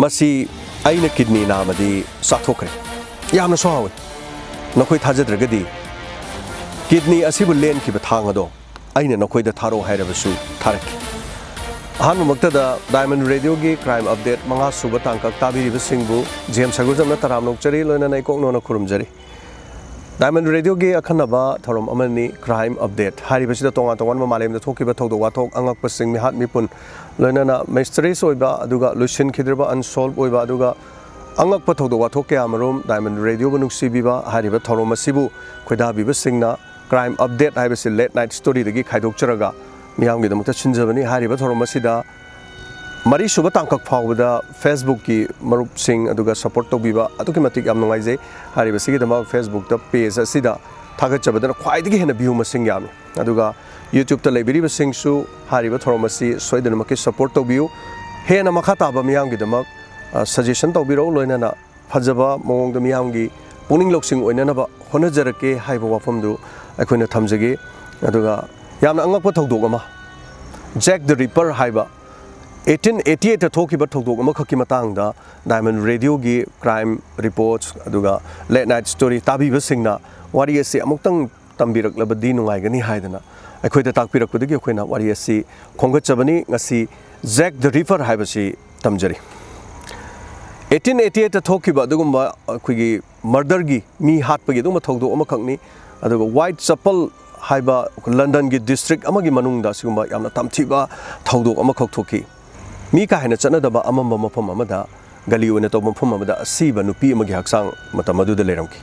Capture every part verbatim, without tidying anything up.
ꯃꯁꯤ ꯑꯩꯅ ꯀꯤꯗꯅꯤ ꯅꯥꯝꯃꯗꯤ ꯆꯥꯊꯣꯛꯈ꯭ꯔꯦ꯫ ꯌꯥꯝꯅꯁꯨ ꯍꯥꯎꯋꯤ꯫ ꯅꯈꯣꯏ ꯊꯥꯖꯗ꯭ꯔꯒꯗꯤ ꯀꯤꯗꯅꯤ ꯑꯁꯤꯕꯨ ꯂꯦꯟꯈꯤꯕ ꯊꯥꯡ ꯑꯗꯣ ꯑꯩꯅ ꯅꯈꯣꯏꯗ ꯊꯥꯔꯛꯑꯣ ꯍꯥꯏꯔꯕꯁꯨ ꯊꯥꯔꯛꯀꯦ꯫ ꯑꯍꯥꯟꯕꯃꯛꯇꯗ ꯗꯥꯏꯃꯟ ꯔꯦꯗꯤꯑꯣꯒꯤ ꯀ꯭ꯔꯥꯏꯝ ꯑꯞꯗꯦꯠ ꯃꯉꯥ ꯁꯨꯕ ꯇꯥꯡꯀꯛ ꯇꯥꯕꯤꯔꯤꯕꯁꯤꯡꯕꯨ ꯖꯦꯝꯁ ꯁꯒꯣꯜꯖꯝꯅ ꯇꯔꯥꯝꯅ ꯑꯣꯛꯆꯔꯤ, ꯂꯣꯏꯅꯅ ꯏꯀꯣꯛ ꯅꯣꯟꯅ ꯈꯨꯔꯨꯝꯖꯔꯤ꯫ ꯗꯥꯏꯃꯟ ꯔꯦꯗꯤꯑꯣꯒꯤ ꯑꯈꯟꯅꯕ ꯊꯧꯔꯝ ꯑꯃꯅꯤ ꯀ꯭ꯔꯥꯏꯝ ꯑꯞꯗꯦꯠ꯫ ꯍꯥꯏꯔꯤꯕꯁꯤꯗ ꯇꯣꯉꯥꯟ ꯇꯣꯉꯥꯟꯕ ꯃꯥꯂꯦꯝꯗ ꯊꯣꯛꯈꯤꯕ ꯊꯧꯗꯣꯛ ꯋꯥꯊꯣꯛ, ꯑꯉꯛꯄꯁꯤꯡ, ꯃꯤꯍꯥꯠ ꯃꯤꯄꯨꯟ, ꯂꯣꯏꯅꯅ ꯃꯤꯁꯇꯔꯤꯁ ꯑꯣꯏꯕ ꯑꯗꯨꯒ ꯂꯣꯏꯁꯤꯟꯈꯤꯗ꯭ꯔꯕ, ꯑꯟꯁꯣꯜꯕ ꯑꯣꯏꯕ ꯑꯗꯨꯒ ꯑꯉꯛꯄ ꯊꯧꯗꯣꯛ ꯋꯥꯊꯣꯛ ꯀꯌꯥꯃꯔꯨꯝ ꯗꯥꯏꯃꯟ ꯔꯦꯗꯤꯑꯣꯕꯨ ꯅꯨꯡꯁꯤꯕꯤꯕ ꯍꯥꯏꯔꯤꯕ ꯊꯧꯔꯝ ꯑꯁꯤꯕꯨ ꯈꯣꯏꯗꯥꯕꯤꯕꯁꯤꯡꯅ ꯀ꯭ꯔꯥꯏꯝ ꯑꯞꯗꯦꯠ ꯍꯥꯏꯕꯁꯤ ꯂꯦꯠ ꯅꯥꯏꯠ ꯁ꯭ꯇꯣꯔꯤꯗꯒꯤ ꯈꯥꯏꯗꯣꯛꯆꯔꯒ ꯃꯤꯌꯥꯝꯒꯤꯗꯃꯛꯇ ꯁꯤꯟꯖꯕꯅꯤ꯫ ꯍꯥꯏꯔꯤꯕ ꯊꯧꯔꯝ ꯑꯁꯤꯗ ꯃꯔꯤꯁꯨꯕ ꯇꯥꯡꯀꯛ ꯐꯥꯎꯕꯗ ꯐꯦꯁꯕꯨꯛꯀꯤ ꯃꯔꯨꯞꯁꯤꯡ ꯑꯗꯨꯒ ꯁꯄꯣꯔꯠ ꯇꯧꯕꯤꯕ ꯑꯗꯨꯛꯀꯤ ꯃꯇꯤꯛ ꯌꯥꯝ ꯅꯨꯡꯉꯥꯏꯖꯩ꯫ ꯍꯥꯏꯔꯤꯕꯁꯤꯒꯤꯗꯃꯛ ꯐꯦꯁꯕꯨꯛꯇ ꯄꯦꯖ ꯑꯁꯤꯗ ꯊꯥꯒꯠꯆꯕꯗꯅ ꯈ꯭ꯋꯥꯏꯗꯒꯤ ꯍꯦꯟꯅ ꯚ꯭ꯌꯨ ꯃꯁꯤꯡ ꯌꯥꯝꯃꯤ꯫ ꯑꯗꯨꯒ ꯌꯨꯇ꯭ꯌꯨꯕꯇ ꯂꯩꯕꯤꯔꯤꯕꯁꯤꯡꯁꯨ ꯍꯥꯏꯔꯤꯕ ꯊꯧꯔꯝ ꯑꯁꯤ ꯁꯣꯏꯗꯅꯃꯛꯀꯤ ꯁꯄꯣꯔꯠ ꯇꯧꯕꯤꯌꯨ꯫ ꯍꯦꯟꯅ ꯃꯈꯥ ꯇꯥꯕ ꯃꯤꯌꯥꯝꯒꯤꯗꯃꯛ, ꯑ, ꯁꯖꯦꯁꯟ ꯇꯧꯕꯤꯔꯛꯎ, ꯂꯣꯏꯅꯅ ꯐꯖꯕ ꯃꯑꯣꯡꯗ ꯃꯤꯌꯥꯝꯒꯤ ꯄꯨꯛꯅꯤꯡ ꯂꯧꯁꯤꯡ ꯑꯣꯏꯅꯅꯕ ꯍꯣꯠꯅꯖꯔꯛꯀꯦ ꯍꯥꯏꯕ ꯋꯥꯐꯝꯗꯨ ꯑꯩꯈꯣꯏꯅ ꯊꯝꯖꯒꯦ꯫ ꯑꯗꯨꯒ ꯌꯥꯝꯅ ꯑꯉꯛꯄ ꯊꯧꯗꯣꯛ ꯑꯃ, ꯖꯦꯛ ꯗ ꯔꯤꯄꯔ ꯍꯥꯏꯕ ꯑꯩꯠꯇꯤꯟ ꯑꯩꯠꯇꯤ ꯑꯩꯠꯇ ꯊꯣꯛꯈꯤꯕ ꯊꯧꯗꯣꯛ ꯑꯃꯈꯛꯀꯤ ꯃꯇꯥꯡꯗ ꯗꯥꯏꯃꯟ ꯔꯦꯗꯤꯑꯣꯒꯤ ꯀ꯭ꯔꯥꯏꯝ ꯔꯤꯄꯣꯔꯠꯁ ꯑꯗꯨꯒ ꯂꯦꯠ ꯅꯥꯏꯠ ꯁ꯭ꯇꯣꯔꯤ ꯇꯥꯕꯤꯕꯁꯤꯡꯅ ꯋꯥꯔꯤ ꯑꯁꯤ ꯑꯃꯨꯛꯇꯪ ꯇꯝꯕꯤꯔꯛꯂꯕꯗꯤ ꯅꯨꯡꯉꯥꯏꯒꯅꯤ ꯍꯥꯏꯗꯅ ꯑꯩꯈꯣꯏꯗ ꯇꯥꯛꯄꯤꯔꯛꯄꯗꯒꯤ ꯑꯩꯈꯣꯏꯅ ꯋꯥꯔꯤ ꯑꯁꯤ ꯈꯣꯝꯒꯠꯆꯕꯅꯤ꯫ ꯉꯁꯤ ꯖꯦꯛ ꯗ ꯔꯤꯄꯔ ꯍꯥꯏꯕꯁꯤ ꯇꯝꯖꯔꯤ꯫ ꯑꯩꯠꯇꯤꯟ ꯑꯩꯠꯇꯤ ꯑꯩꯠꯇ ꯊꯣꯛꯈꯤꯕ ꯑꯗꯨꯒꯨꯝꯕ ꯑꯩꯈꯣꯏꯒꯤ ꯃꯔꯗꯔꯒꯤ, ꯃꯤ ꯍꯥꯠꯄꯒꯤ ꯑꯗꯨꯒꯨꯝꯕ ꯊꯧꯗꯣꯛ ꯑꯃꯈꯛꯅꯤ꯫ ꯑꯗꯨꯒ ꯋꯥꯏꯠ ꯆꯄꯜ ꯍꯥꯏꯕ ꯂꯟꯗꯟꯒꯤ ꯗꯤꯁꯇ꯭ꯔꯤꯛ ꯑꯃꯒꯤ ꯃꯅꯨꯡꯗ ꯑꯁꯤꯒꯨꯝꯕ ꯌꯥꯝꯅ ꯇꯝꯊꯤꯕ ꯊꯧꯗꯣꯛ ꯑꯃꯈꯛ ꯊꯣꯛꯈꯤ꯫ ꯃꯤ ꯀꯥ ꯍꯦꯟꯅ ꯆꯠꯅꯗꯕ ꯑꯃꯝꯕ ꯃꯐꯝ ꯑꯃꯗ, ꯒꯂꯤ ꯑꯣꯏꯅ ꯇꯧꯕ ꯃꯐꯝ ꯑꯃꯗ ꯑꯁꯤꯕ ꯅꯨꯄꯤ ꯑꯃꯒꯤ ꯍꯛꯆꯥꯡ ꯃꯇꯝ ꯑꯗꯨꯗ ꯂꯩꯔꯝꯈꯤ꯫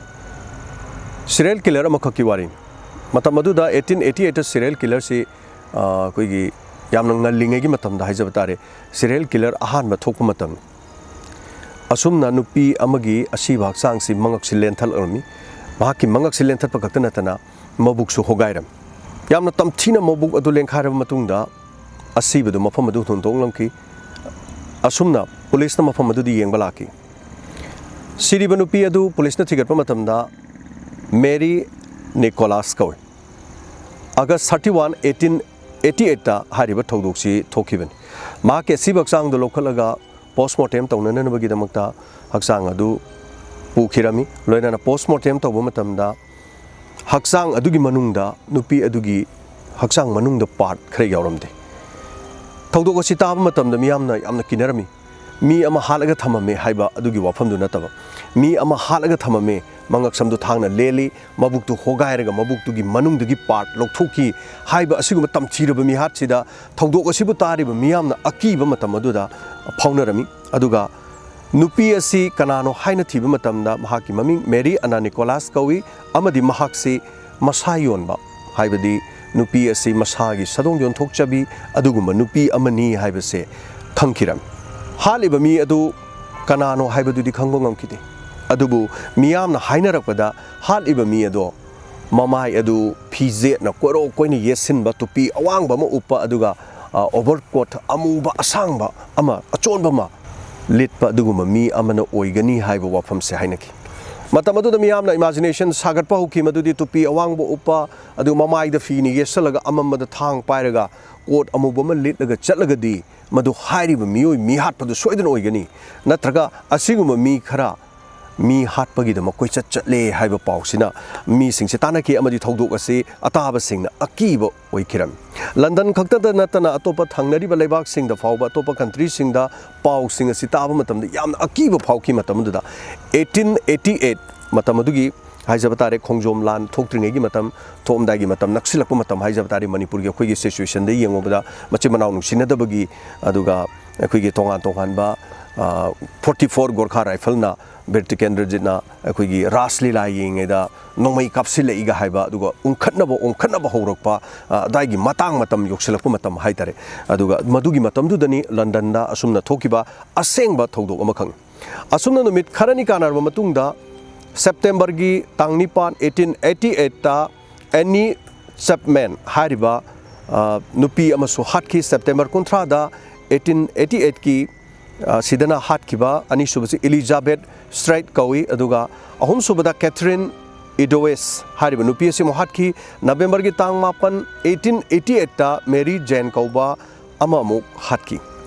ꯁꯤꯔꯤꯌꯦꯜ ꯀꯤꯂꯔ ꯑꯃꯈꯛꯀꯤ ꯋꯥꯔꯤꯅꯤ꯫ ꯃꯇꯝ ꯑꯗꯨꯗ, ꯑꯩꯠꯇꯤꯟ ꯑꯩꯠꯇꯤ ꯑꯩꯠꯇ ꯁꯤꯔꯤꯌꯦꯜ ꯀꯤꯂꯔꯁꯤ, ꯑ, ꯑꯩꯈꯣꯏꯒꯤ ꯌꯥꯝꯅ ꯉꯜꯂꯤꯉꯩꯒꯤ ꯃꯇꯝꯗ ꯍꯥꯏꯖꯕ ꯇꯥꯔꯦ, ꯁꯤꯔꯤꯌꯦꯜ ꯀꯤꯂꯔ ꯑꯍꯥꯟꯕ ꯊꯣꯛꯄ ꯃꯇꯝꯅꯤ꯫ ꯑꯁꯨꯝꯅ ꯅꯨꯄꯤ ꯑꯃꯒꯤ ꯑꯁꯤꯕ ꯍꯛꯆꯥꯡꯁꯤ ꯃꯉꯛꯁꯤ ꯂꯦꯟꯊꯠꯂꯝꯃꯤ꯫ ꯃꯍꯥꯛꯀꯤ ꯃꯉꯛꯁꯤ ꯂꯦꯟꯊꯠꯄ ꯈꯛꯇ ꯅꯠꯇꯅ ꯃꯕꯨꯛꯁꯨ ꯍꯣꯒꯥꯏꯔꯝꯃꯤ꯫ ꯌꯥꯝꯅ ꯇꯝꯊꯤꯅ ꯃꯕꯨꯛ ꯑꯗꯨ ꯂꯦꯟꯈꯥꯏꯔꯕ ꯃꯇꯨꯡꯗ ꯑꯁꯤꯕꯗꯨ ꯃꯐꯝ ꯑꯗꯨ ꯍꯨꯟꯗꯣꯛꯂꯝꯈꯤ꯫ ꯑꯁꯨꯝꯅ ꯄꯨꯂꯤꯁꯅ ꯃꯐꯝ ꯑꯗꯨꯗ ꯌꯦꯡꯕ ꯂꯥꯛꯈꯤ꯫ ꯁꯤꯔꯤꯕ ꯅꯨꯄꯤ ꯑꯗꯨ ꯄꯨꯂꯤꯁꯅ ꯊꯤꯒꯠꯄ ꯃꯇꯝꯗ ꯃꯦꯔꯤ ꯅꯤꯀꯣꯂꯥꯁ ꯀꯧꯏ꯫ ꯑꯥꯒꯁ ꯊꯥꯔꯇꯤ ꯋꯥꯟ, ꯑꯩꯠꯇꯤꯟ ꯑꯩꯠꯇꯤ ꯑꯩꯠꯇ ꯍꯥꯏꯔꯤꯕ ꯊꯧꯗꯣꯛꯁꯤ ꯊꯣꯛꯈꯤꯕꯅꯤ꯫ ꯃꯍꯥꯛꯀꯤ ꯑꯁꯤꯕ ꯍꯛꯆꯥꯡꯗꯨ ꯂꯧꯈꯠꯂꯒ ꯄꯣꯁꯃꯣꯔꯇꯦꯝ ꯇꯧꯅꯅꯕꯒꯤꯗꯃꯛꯇ ꯍꯛꯆꯥꯡ ꯑꯗꯨ ꯄꯨꯈꯤꯔꯝꯃꯤ꯫ ꯂꯣꯏꯅꯅ ꯄꯣꯁꯃꯣꯔꯇꯦꯝ ꯇꯧꯕ ꯃꯇꯝꯗ ꯍꯛꯆꯥꯡ ꯑꯗꯨꯒꯤ ꯃꯅꯨꯡꯗ, ꯅꯨꯄꯤ ꯑꯗꯨꯒꯤ ꯍꯛꯆꯥꯡ ꯃꯅꯨꯡꯗ ꯄꯥꯔꯠ ꯈꯔ ꯌꯥꯎꯔꯝꯗꯦ꯫ ꯊꯧꯗꯣꯛ ꯑꯁꯤ ꯇꯥꯕ ꯃꯇꯝꯗ ꯃꯤꯌꯥꯝꯅ ꯌꯥꯝꯅ ꯀꯤꯅꯔꯝꯃꯤ꯫ ꯃꯤ ꯑꯃ ꯍꯥꯠꯂꯒ ꯊꯝꯃꯝꯃꯦ ꯍꯥꯏꯕ ꯑꯗꯨꯒꯤ ꯋꯥꯐꯝꯗꯨ ꯅꯠꯇꯕ, ꯃꯤ ꯑꯃ ꯍꯥꯠꯂꯒ ꯊꯝꯃꯝꯃꯦ, ꯃꯉꯛꯁꯝꯗꯨ ꯊꯥꯡꯅ ꯂꯦꯜꯂꯤ, ꯃꯕꯨꯛꯇꯨ ꯍꯣꯒꯥꯏꯔꯒ ꯃꯕꯨꯛꯇꯨꯒꯤ ꯃꯅꯨꯡꯗꯒꯤ ꯄꯥꯔꯠ ꯂꯧꯊꯣꯛꯈꯤ ꯍꯥꯏꯕ ꯑꯁꯤꯒꯨꯝꯕ ꯇꯝꯊꯤꯔꯕ ꯃꯤꯍꯥꯠꯁꯤꯗ ꯊꯧꯗꯣꯛ ꯑꯁꯤꯕꯨ ꯇꯥꯔꯤꯕ ꯃꯤꯌꯥꯝꯅ ꯑꯀꯤꯕ ꯃꯇꯝ ꯑꯗꯨꯗ ꯐꯥꯎꯅꯔꯝꯃꯤ꯫ ꯑꯗꯨꯒ ꯅꯨꯄꯤ ꯑꯁꯤ ꯀꯅꯥꯅꯣ ꯍꯥꯏꯅ ꯊꯤꯕ ꯃꯇꯝꯗ ꯃꯍꯥꯛꯀꯤ ꯃꯃꯤꯡ ꯃꯦꯔꯤ ꯑꯅꯥ ꯅꯤꯀꯣꯂꯥꯁ ꯀꯧꯏ, ꯑꯃꯗꯤ ꯃꯍꯥꯛꯁꯤ ꯃꯁꯥ ꯌꯣꯟꯕ, ꯍꯥꯏꯕꯗꯤ ꯅꯨꯄꯤ ꯑꯁꯤ ꯃꯁꯥꯒꯤ ꯁꯥꯗꯣꯡ ꯌꯣꯟꯊꯣꯛꯆꯕꯤ ꯑꯗꯨꯒꯨꯝꯕ ꯅꯨꯄꯤ ꯑꯃꯅꯤ ꯍꯥꯏꯕꯁꯦ ꯈꯪꯈꯤꯔꯝꯃꯤ꯫ ꯍꯥꯠꯂꯤꯕ ꯃꯤ ꯑꯗꯨ ꯀꯅꯥꯅꯣ ꯍꯥꯏꯕꯗꯨꯗꯤ ꯈꯪꯕ ꯉꯝꯈꯤꯗꯦ꯫ ꯑꯗꯨꯕꯨ ꯃꯤꯌꯥꯝꯅ ꯍꯥꯏꯅꯔꯛꯄꯗ ꯍꯥꯠꯂꯤꯕ ꯃꯤ ꯑꯗꯣ ꯃꯃꯥꯏ ꯑꯗꯨ ꯐꯤꯖꯦꯠꯅ ꯀꯣꯏꯔꯣꯛ ꯀꯣꯏꯅ ꯌꯦꯠꯁꯤꯟꯕ, ꯇꯨꯄꯤ ꯑꯋꯥꯡꯕ ꯑꯃ ꯎꯞꯄ, ꯑꯗꯨꯒ, ꯑ, ꯑꯣꯚꯔꯀꯣꯠ ꯑꯃꯨꯕ ꯑꯁꯥꯡꯕ ꯑꯃ, ꯑꯆꯣꯟꯕ ꯑꯃ ꯂꯤꯠꯄ ꯑꯗꯨꯒꯨꯝꯕ ꯃꯤ ꯑꯃꯅ ꯑꯣꯏꯒꯅꯤ ꯍꯥꯏꯕ ꯋꯥꯐꯝꯁꯦ ꯍꯥꯏꯅꯈꯤ꯫ ꯃꯇꯝ ꯑꯗꯨꯗ ꯃꯤꯌꯥꯝꯅ ꯏꯃꯥꯖꯤꯅꯦꯁꯟ ꯁꯥꯒꯠꯄ ꯍꯧꯈꯤ, ꯃꯗꯨꯗꯤ ꯇꯨꯄꯤ ꯑꯋꯥꯡꯕ ꯎꯞꯄ, ꯑꯗꯨꯒ ꯃꯃꯥꯏꯗ ꯐꯤꯅ ꯌꯦꯠꯁꯜꯂꯒ ꯑꯃꯝꯕꯗ ꯊꯥꯡ ꯄꯥꯏꯔꯒ ꯀꯣꯠ ꯑꯃꯨꯕ ꯑꯃ ꯂꯤꯠꯂꯒ ꯆꯠꯂꯒꯗꯤ ꯃꯗꯨ ꯍꯥꯏꯔꯤꯕ ꯃꯤꯑꯣꯏ ꯃꯤ ꯍꯥꯠꯄꯗꯨ ꯁꯣꯏꯗꯅ ꯑꯣꯏꯒꯅꯤ, ꯅꯠꯇ꯭ꯔꯒ ꯑꯁꯤꯒꯨꯝꯕ ꯃꯤ ꯈꯔ ꯃꯤ ꯍꯥꯠꯄꯒꯤꯗꯃꯛ ꯀꯣꯏꯆꯠ ꯆꯠꯂꯦ ꯍꯥꯏꯕ ꯄꯥꯎꯁꯤꯅ ꯃꯤꯁꯤꯡꯁꯦ ꯇꯥꯟꯅꯈꯤ ꯑꯃꯗꯤ ꯊꯧꯗꯣꯛ ꯑꯁꯤ ꯑꯇꯥꯕꯁꯤꯡꯅ ꯑꯀꯤꯕ ꯑꯣꯏꯈꯤꯔꯝꯃꯤ꯫ ꯂꯟꯗꯟ ꯈꯛꯇꯗ ꯅꯠꯇꯅ ꯑꯇꯣꯞꯄ ꯊꯪꯅꯔꯤꯕ ꯂꯩꯕꯥꯛꯁꯤꯡꯗ ꯐꯥꯎꯕ, ꯑꯇꯣꯞꯄ ꯀꯟꯇ꯭ꯔꯤꯁꯤꯡꯗ ꯄꯥꯎꯁꯤꯡ ꯑꯁꯤ ꯇꯥꯕ ꯃꯇꯝꯗ ꯌꯥꯝꯅ ꯑꯀꯤꯕ ꯐꯥꯎꯈꯤ꯫ ꯃꯇꯝ ꯑꯗꯨꯗ eighteen eighty eight, ꯃꯇꯝ ꯑꯗꯨꯒꯤ ꯍꯥꯏꯖꯕ ꯇꯥꯔꯦ, ꯈꯣꯡꯖꯣꯝ ꯂꯥꯟ ꯊꯣꯛꯇ꯭ꯔꯤꯉꯩꯒꯤ ꯃꯇꯝ, ꯊꯣꯛꯑꯝꯗꯥꯏꯒꯤ ꯃꯇꯝ, ꯅꯛꯁꯤꯜꯂꯛꯄ ꯃꯇꯝ ꯍꯥꯏꯖꯕ ꯇꯥꯔꯦ, ꯃꯅꯤꯄꯨꯔꯒꯤ ꯑꯩꯈꯣꯏꯒꯤ ꯁꯤꯆꯨꯋꯦꯁꯟꯗ ꯌꯦꯡꯉꯨꯕꯗ ꯃꯆꯤꯟ ꯃꯅꯥꯎ ꯅꯨꯡꯁꯤꯅꯗꯕꯒꯤ, ꯑꯗꯨꯒ ꯑꯩꯈꯣꯏꯒꯤ ꯇꯣꯉꯥꯟ ꯇꯣꯉꯥꯟꯕ, ꯑ, forty four ꯒꯣꯔꯈꯥ ꯔꯥꯏꯐꯜꯅ ꯕꯤꯔ ꯇꯤꯀꯦꯟꯗ꯭ꯔꯖꯤꯠꯅ ꯑꯩꯈꯣꯏꯒꯤ ꯔꯥꯁ ꯂꯤꯂꯥ ꯌꯦꯡꯉꯤꯉꯩꯗ ꯅꯣꯡꯃꯩ ꯀꯥꯞꯁꯤꯜꯂꯛꯏꯒ ꯍꯥꯏꯕ, ꯑꯗꯨꯒ ꯎꯪꯈꯠꯅꯕ, ꯎꯪꯈꯠꯅꯕ ꯍꯧꯔꯛꯄ, ꯑ, ꯑꯗꯥꯏꯒꯤ ꯃꯇꯥꯡ ꯃꯇꯝ ꯌꯧꯁꯤꯜꯂꯛꯄ ꯃꯇꯝ ꯍꯥꯏꯇꯥꯔꯦ꯫ ꯑꯗꯨꯒ ꯃꯗꯨꯒꯤ ꯃꯇꯝꯗꯨꯗꯅꯤ ꯂꯟꯗꯟꯗ ꯑꯁꯨꯝꯅ ꯊꯣꯛꯈꯤꯕ ꯑꯁꯦꯡꯕ ꯊꯧꯗꯣꯛ ꯑꯃ ꯈꯪꯉꯤ꯫ ꯑꯁꯨꯝꯅ ꯅꯨꯃꯤꯠ ꯈꯔꯅꯤ ꯀꯥꯟꯅꯔꯕ ꯃꯇꯨꯡꯗ, ꯁꯦꯞꯇꯦꯝꯕꯔꯒꯤ ꯇꯥꯡ ꯅꯤꯄꯥꯟ, eighteen eighty eight ꯇ ꯑꯦꯅꯤ ꯆꯦꯞꯃꯦꯟ ꯍꯥꯏꯔꯤꯕ, ꯑ, ꯅꯨꯄꯤ ꯑꯃꯁꯨ ꯍꯥꯠꯈꯤ꯫ ꯁꯦꯞꯇꯦꯝꯕꯔ ꯀꯨꯟꯊ꯭ꯔꯥꯗ eighteen eighty eight ꯀꯤ, ꯑ, ꯁꯤꯗꯅ ꯍꯥꯠꯈꯤꯕ ꯑꯅꯤꯁꯨꯕꯁꯤ ꯏꯂꯤꯖꯥꯕꯦꯠ ꯁ꯭ꯇ꯭ꯔꯦꯠ ꯀꯧꯏ, ꯑꯗꯨꯒ ꯑꯍꯨꯝꯁꯨꯕꯗ ꯀꯦꯊꯔꯤꯟ ꯏꯗꯣꯋꯦꯁ ꯍꯥꯏꯔꯤꯕ ꯅꯨꯄꯤ ꯑꯁꯤ ꯑꯃꯨꯛ ꯍꯥꯠꯈꯤ꯫ ꯅꯕꯦꯝꯕꯔꯒꯤ ꯇꯥꯡ ꯃꯥꯄꯟ, eighteen eighty eight ꯇ ꯃꯦꯔꯤ ꯖꯦꯟ ꯀꯧꯕ ꯑꯃ ꯑꯃꯨꯛ ꯍꯥꯠꯈꯤ꯫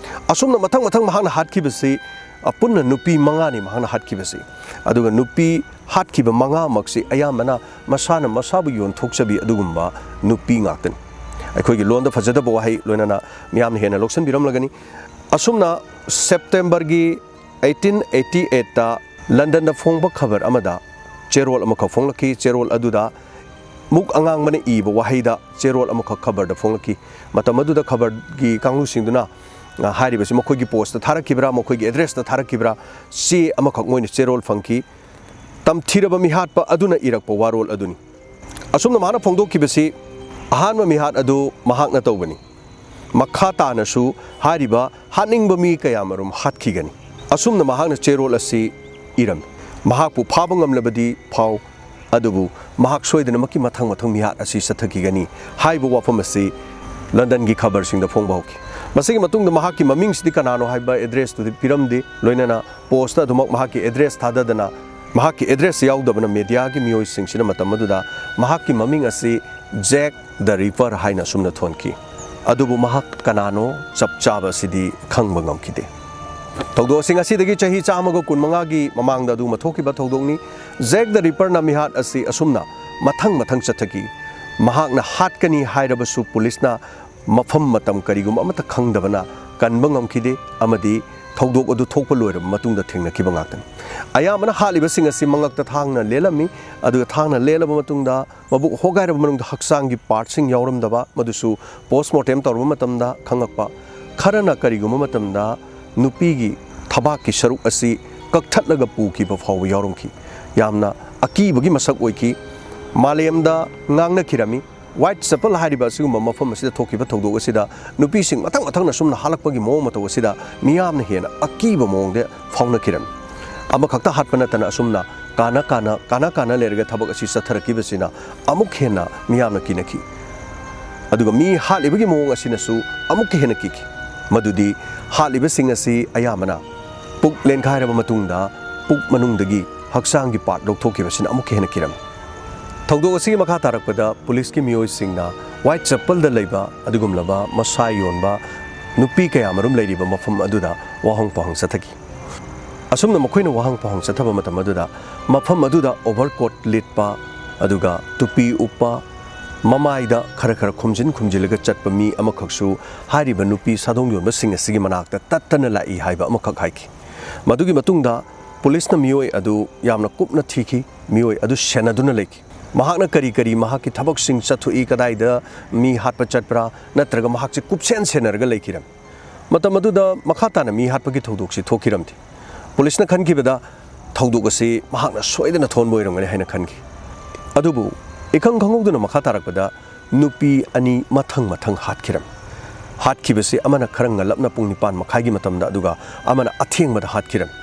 ꯑꯁꯨꯝꯅ ꯃꯊꯪ ꯃꯊꯪ ꯃꯍꯥꯛꯅ ꯍꯥꯠꯈꯤꯕꯁꯤ, ꯑ, ꯄꯨꯟꯅ ꯅꯨꯄꯤ ꯃꯉꯥꯅꯤ ꯃꯍꯥꯛꯅ ꯍꯥꯠꯈꯤꯕꯁꯤ꯫ ꯑꯗꯨꯒ ꯅꯨꯄꯤ ꯍꯥꯠꯈꯤꯕ ꯃꯉꯥꯃꯛꯁꯤ ꯑꯌꯥꯝꯕꯅ ꯃꯁꯥꯅ ꯃꯁꯥꯕꯨ ꯌꯣꯟꯊꯣꯛꯆꯕꯤ ꯑꯗꯨꯒꯨꯝꯕ ꯅꯨꯄꯤ ꯉꯥꯛꯇꯅꯤ꯫ ꯑꯩꯈꯣꯏꯒꯤ ꯂꯣꯟꯗ ꯐꯖꯗꯕ ꯋꯥꯍꯩ ꯂꯣꯏꯅꯅ ꯃꯤꯌꯥꯝꯅ ꯍꯦꯟꯅ ꯂꯧꯁꯤꯟꯕꯤꯔꯝꯂꯒꯅꯤ꯫ ꯑꯁꯨꯝꯅ ꯁꯦꯞꯇꯦꯝꯕꯔꯒꯤ eighteen eighty eightꯇ ꯂꯟꯗꯟꯗ ꯐꯣꯡꯕ ꯈꯕꯔ ꯑꯃꯗ ꯆꯦꯔꯣꯜ ꯑꯃꯈꯛ ꯐꯣꯡꯂꯛꯈꯤ꯫ ꯆꯦꯔꯣꯜ ꯑꯗꯨꯗ ꯃꯨꯛ ꯑꯉꯥꯡꯕꯅ ꯏꯕ ꯋꯥꯍꯩꯗ ꯆꯦꯔꯣꯜ ꯑꯃꯈꯛ ꯈꯕꯔꯗ ꯐꯣꯡꯂꯛꯈꯤ꯫ ꯃꯇꯝ ꯑꯗꯨꯗ ꯈꯕꯔꯒꯤ ꯀꯥꯡꯂꯨꯞꯁꯤꯡꯗꯨꯅ, ꯑ, ꯍꯥꯏꯔꯤꯕꯁꯤ ꯃꯈꯣꯏꯒꯤ ꯄꯣꯁꯇ ꯊꯥꯔꯛꯈꯤꯕ꯭ꯔꯥ, ꯃꯈꯣꯏꯒꯤ ꯑꯦꯗ꯭ꯔꯦꯁꯇ ꯊꯥꯔꯛꯈꯤꯕ꯭ꯔꯥ, ꯆꯦ ꯑꯃꯈꯛ ꯃꯣꯏꯅ ꯆꯦꯔꯣꯜ ꯐꯪꯈꯤ꯫ ꯇꯝꯊꯤꯔꯕ ꯃꯤꯍꯥꯠꯄ ꯑꯗꯨꯅ ꯏꯔꯛꯄ ꯋꯥꯔꯣꯜ ꯑꯗꯨꯅꯤ꯫ ꯑꯁꯨꯝꯅ ꯃꯍꯥꯛꯅ ꯐꯣꯡꯗꯣꯛꯈꯤꯕꯁꯤ ꯑꯍꯥꯟꯕ ꯃꯤꯍꯥꯠ ꯑꯗꯨ ꯃꯍꯥꯛꯅ ꯇꯧꯕꯅꯤ꯫ ꯃꯈꯥ ꯇꯥꯅꯁꯨ ꯍꯥꯏꯔꯤꯕ ꯍꯥꯠꯅꯤꯡꯕ ꯃꯤ ꯀꯌꯥꯃꯔꯨꯝ ꯍꯥꯠꯈꯤꯒꯅꯤ꯫ ꯑꯁꯨꯝꯅ ꯃꯍꯥꯛꯅ ꯆꯦꯔꯣꯜ ꯑꯁꯤ ꯏꯔꯝꯃꯤ꯫ ꯃꯍꯥꯛꯄꯨ ꯐꯥꯕ ꯉꯝꯂꯕꯗꯤ ꯐꯥꯎ, ꯑꯗꯨꯕꯨ ꯃꯍꯥꯛ ꯁꯣꯏꯗꯅꯃꯛꯀꯤ ꯃꯊꯪ ꯃꯊꯪ ꯃꯤꯍꯥꯠ ꯑꯁꯤ ꯆꯠꯊꯈꯤꯒꯅꯤ ꯍꯥꯏꯕ ꯋꯥꯐꯝ ꯑꯁꯤ ꯂꯟꯗꯟꯒꯤ ꯈꯕꯔꯁꯤꯡꯗ ꯐꯣꯡꯕ ꯍꯧꯈꯤ꯫ ꯃꯁꯤꯒꯤ ꯃꯇꯨꯡꯗ ꯃꯍꯥꯛꯀꯤ ꯃꯃꯤꯡꯁꯤꯗꯤ ꯀꯅꯥꯅꯣ ꯍꯥꯏꯕ ꯑꯦꯗ꯭ꯔꯦꯁꯇꯨꯗꯤ ꯄꯤꯔꯝꯗꯦ꯫ ꯂꯣꯏꯅꯅ ꯄꯣꯁꯇ ꯑꯗꯨꯃꯛ ꯃꯍꯥꯛꯀꯤ ꯑꯦꯗ꯭ꯔꯦꯁ ꯊꯥꯗꯗꯅ, ꯃꯍꯥꯛꯀꯤ ꯑꯦꯗ꯭ꯔꯦꯁ ꯌꯥꯎꯗꯕꯅ ꯃꯦꯗꯤꯌꯥꯒꯤ ꯃꯤꯑꯣꯏꯁꯤꯡꯁꯤꯅ ꯃꯇꯝ ꯑꯗꯨꯗ ꯃꯍꯥꯛꯀꯤ ꯃꯃꯤꯡ ꯑꯁꯤ ꯖꯦꯛ ꯗ ꯔꯤꯄꯔ ꯍꯥꯏꯅ ꯑꯁꯨꯝꯅ ꯊꯣꯟꯈꯤ꯫ ꯑꯗꯨꯕꯨ ꯃꯍꯥꯛ ꯀꯅꯥꯅꯣ ꯆꯞ ꯆꯥꯕ ꯑꯁꯤꯗꯤ ꯈꯪꯕ ꯉꯝꯈꯤꯗꯦ꯫ ꯊꯧꯗꯣꯛ ꯑꯁꯤ ꯉꯁꯤꯗꯒꯤ ꯆꯍꯤ ꯆꯥꯝꯃꯒ ꯀꯨꯟꯃꯉꯥꯒꯤ ꯃꯃꯥꯡꯗ ꯑꯗꯨꯒꯨꯝꯕ ꯊꯣꯛꯈꯤꯕ ꯊꯧꯗꯣꯛꯅꯤ꯫ ꯖꯦꯛ ꯗ ꯔꯤꯄꯔꯅ ꯃꯤꯍꯥꯠ ꯑꯁꯤ ꯑꯁꯨꯝꯅ ꯃꯊꯪ ꯃꯊꯪ ꯆꯠꯊꯈꯤ꯫ ꯃꯍꯥꯛꯅ ꯍꯥꯠꯀꯅꯤ ꯍꯥꯏꯔꯕꯁꯨ ꯄꯨꯂꯤꯁꯅ ꯃꯐꯝ ꯃꯇꯝ ꯀꯔꯤꯒꯨꯝꯕ ꯑꯃꯠꯇ ꯈꯪꯗꯕꯅ ꯀꯟꯕ ꯉꯝꯈꯤꯗꯦ ꯑꯃꯗꯤ ꯊꯧꯗꯣꯛ ꯑꯗꯨ ꯊꯣꯛꯄ ꯂꯣꯏꯔꯕ ꯃꯇꯨꯡꯗ ꯊꯦꯡꯅꯈꯤꯕ ꯉꯥꯛꯇꯅꯤ꯫ ꯑꯌꯥꯝꯕꯅ ꯍꯥꯠꯂꯤꯕꯁꯤꯡ ꯑꯁꯤ ꯃꯉꯛꯇ ꯊꯥꯡꯅ ꯂꯦꯜꯂꯝꯃꯤ, ꯑꯗꯨꯒ ꯊꯥꯡꯅ ꯂꯦꯜꯂꯕ ꯃꯇꯨꯡꯗ ꯃꯕꯨꯛ ꯍꯣꯒꯥꯏꯔꯕ ꯃꯅꯨꯡꯗ ꯍꯛꯆꯥꯡꯒꯤ ꯄꯥꯔꯠꯁꯤꯡ ꯌꯥꯎꯔꯝꯗꯕ, ꯃꯗꯨꯁꯨ ꯄꯣꯁꯃꯣꯔꯇꯦꯝ ꯇꯧꯔꯕ ꯃꯇꯝꯗ ꯈꯪꯉꯛꯄ꯫ ꯈꯔꯅ ꯀꯔꯤꯒꯨꯝꯕ ꯃꯇꯝꯗ ꯅꯨꯄꯤꯒꯤ ꯊꯕꯥꯛꯀꯤ ꯁꯔꯨꯛ ꯑꯁꯤ ꯀꯛꯊꯠꯂꯒ ꯄꯨꯈꯤꯕ ꯐꯥꯎꯕ ꯌꯥꯎꯔꯝꯈꯤ꯫ ꯌꯥꯝꯅ ꯑꯀꯤꯕꯒꯤ ꯃꯁꯛ ꯑꯣꯏꯈꯤ꯫ ꯃꯥꯂꯦꯝꯗ ꯉꯥꯡꯅꯈꯤꯔꯝꯃꯤ꯫ ꯋꯥꯏꯠ ꯆꯦꯄꯜ ꯍꯥꯏꯔꯤꯕ ꯑꯁꯤꯒꯨꯝꯕ ꯃꯐꯝ ꯑꯁꯤꯗ ꯊꯣꯛꯈꯤꯕ ꯊꯧꯗꯣꯛ ꯑꯁꯤꯗ ꯅꯨꯄꯤꯁꯤꯡ ꯃꯊꯪ ꯃꯊꯪꯅ ꯁꯨꯝꯅ ꯍꯥꯠꯂꯛꯄꯒꯤ ꯃꯑꯣꯡ ꯃꯇꯧ ꯑꯁꯤꯗ ꯃꯤꯌꯥꯝꯅ ꯍꯦꯟꯅ ꯑꯀꯤꯕ ꯃꯑꯣꯡꯗ ꯐꯥꯎꯅꯈꯤꯔꯝꯃꯤ꯫ ꯑꯃꯈꯛꯇ ꯍꯥꯠꯄ ꯅꯠꯇꯅ ꯑꯁꯨꯝꯅ ꯀꯥꯟꯅ ꯀꯥꯟꯅ, ꯀꯥꯟꯅ ꯀꯥꯟꯅ ꯂꯩꯔꯒ ꯊꯕꯛ ꯑꯁꯤ ꯆꯠꯊꯔꯛꯈꯤꯕꯁꯤꯅ ꯑꯃꯨꯛ ꯍꯦꯟꯅ ꯃꯤꯌꯥꯝꯅ ꯀꯤꯅꯈꯤ꯫ ꯑꯗꯨꯒ ꯃꯤ ꯍꯥꯠꯂꯤꯕꯒꯤ ꯃꯑꯣꯡ ꯑꯁꯤꯅꯁꯨ ꯑꯃꯨꯛꯀ ꯍꯦꯟꯅ ꯀꯤꯈꯤ꯫ ꯃꯗꯨꯗꯤ ꯍꯥꯠꯂꯤꯕꯁꯤꯡ ꯑꯁꯤ ꯑꯌꯥꯝꯕꯅ ꯄꯨꯛ ꯂꯦꯟꯈꯥꯏꯔꯕ ꯃꯇꯨꯡꯗ ꯄꯨꯛ ꯃꯅꯨꯡꯗꯒꯤ ꯍꯛꯆꯥꯡꯒꯤ ꯄꯥꯔꯠ ꯂꯧꯊꯣꯛꯈꯤꯕꯁꯤꯅ ꯑꯃꯨꯛꯀ ꯍꯦꯟꯅ ꯀꯤꯔꯝꯃꯤ꯫ ꯊꯧꯗꯣꯛ ꯑꯁꯤꯒꯤ ꯃꯈꯥ ꯇꯥꯔꯛꯄꯗ ꯄꯨꯂꯤꯁꯀꯤ ꯃꯤꯑꯣꯏꯁꯤꯡꯅ ꯋꯥꯏꯠ ꯆꯦꯄꯜꯗ ꯂꯩꯕ ꯑꯗꯨꯒꯨꯝꯂꯕ ꯃꯁꯥ ꯌꯣꯟꯕ ꯅꯨꯄꯤ ꯀꯌꯥꯃꯔꯨꯝ ꯂꯩꯔꯤꯕ ꯃꯐꯝ ꯑꯗꯨꯗ ꯋꯥꯍꯪ ꯄꯥꯎꯍꯪ ꯆꯠꯊꯈꯤ꯫ ꯑꯁꯨꯝꯅ ꯃꯈꯣꯏꯅ ꯋꯥꯍꯪ ꯄꯥꯎꯍꯪ ꯆꯠꯊꯕ ꯃꯇꯝ ꯑꯗꯨꯗ ꯃꯐꯝ ꯑꯗꯨꯗ overcoat ꯂꯤꯠꯄ, ꯑꯗꯨꯒ ꯇꯨꯄꯤ ꯎꯞꯄ, ꯃꯃꯥꯏꯗ ꯈꯔ ꯈꯔ ꯈꯨꯝꯖꯤꯟ ꯈꯨꯝꯖꯤꯜꯂꯒ ꯆꯠꯄ ꯃꯤ ꯑꯃꯈꯛꯁꯨ ꯍꯥꯏꯔꯤꯕ ꯅꯨꯄꯤ ꯁꯥꯗꯣꯡ ꯌꯣꯟꯕꯁꯤꯡ ꯑꯁꯤꯒꯤ ꯃꯅꯥꯛꯇ ꯇꯠꯇꯅ ꯂꯥꯛꯏ ꯍꯥꯏꯕ ꯑꯃꯈꯛ ꯍꯥꯏꯈꯤ꯫ ꯃꯗꯨꯒꯤ ꯃꯇꯨꯡꯗ ꯄꯨꯂꯤꯁꯅ ꯃꯤꯑꯣꯏ ꯑꯗꯨ ꯌꯥꯝꯅ ꯀꯨꯞꯅ ꯊꯤꯈꯤ, ꯃꯤꯑꯣꯏ ꯑꯗꯨ ꯁꯦꯟꯅꯗꯨꯅ ꯂꯩꯈꯤ꯫ ꯃꯍꯥꯛꯅ ꯀꯔꯤ ꯀꯔꯤ ꯃꯍꯥꯛꯀꯤ ꯊꯕꯛꯁꯤꯡ ꯆꯠꯊꯣꯛꯏ, ꯀꯗꯥꯏꯗ ꯃꯤ ꯍꯥꯠꯄ ꯆꯠꯄ꯭ꯔꯥ, ꯅꯠꯇ꯭ꯔꯒ ꯃꯍꯥꯛꯁꯦ ꯀꯨꯞꯁꯦꯟ ꯁꯦꯟꯅꯔꯒ ꯂꯩꯈꯤꯔꯝꯃꯤ꯫ ꯃꯇꯝ ꯑꯗꯨꯗ ꯃꯈꯥ ꯇꯥꯅ ꯃꯤ ꯍꯥꯠꯄꯒꯤ ꯊꯧꯗꯣꯛꯁꯤ ꯊꯣꯛꯈꯤꯔꯝꯗꯦ꯫ ꯄꯨꯂꯤꯁꯅ ꯈꯟꯈꯤꯕꯗ ꯊꯧꯗꯣꯛ ꯑꯁꯤ ꯃꯍꯥꯛꯅ ꯁꯣꯏꯗꯅ ꯊꯣꯟꯕ ꯑꯣꯏꯔꯝꯒꯅꯤ ꯍꯥꯏꯅ ꯈꯟꯈꯤ꯫ ꯑꯗꯨꯕꯨ ꯏꯈꯪ ꯈꯪꯍꯧꯗꯅ ꯃꯈꯥ ꯇꯥꯔꯛꯄꯗ ꯅꯨꯄꯤ ꯑꯅꯤ ꯃꯊꯪ ꯃꯊꯪ ꯍꯥꯠꯈꯤꯔꯝꯃꯤ꯫ ꯍꯥꯠꯈꯤꯕꯁꯤ ꯑꯃꯅ ꯈꯔ ꯉꯜꯂꯞꯅ ꯄꯨꯡ ꯅꯤꯄꯥꯟ ꯃꯈꯥꯏꯒꯤ ꯃꯇꯝꯗ, ꯑꯗꯨꯒ ꯑꯃꯅ ꯑꯊꯦꯡꯕꯗ ꯍꯥꯠꯈꯤꯔꯝꯃꯤ꯫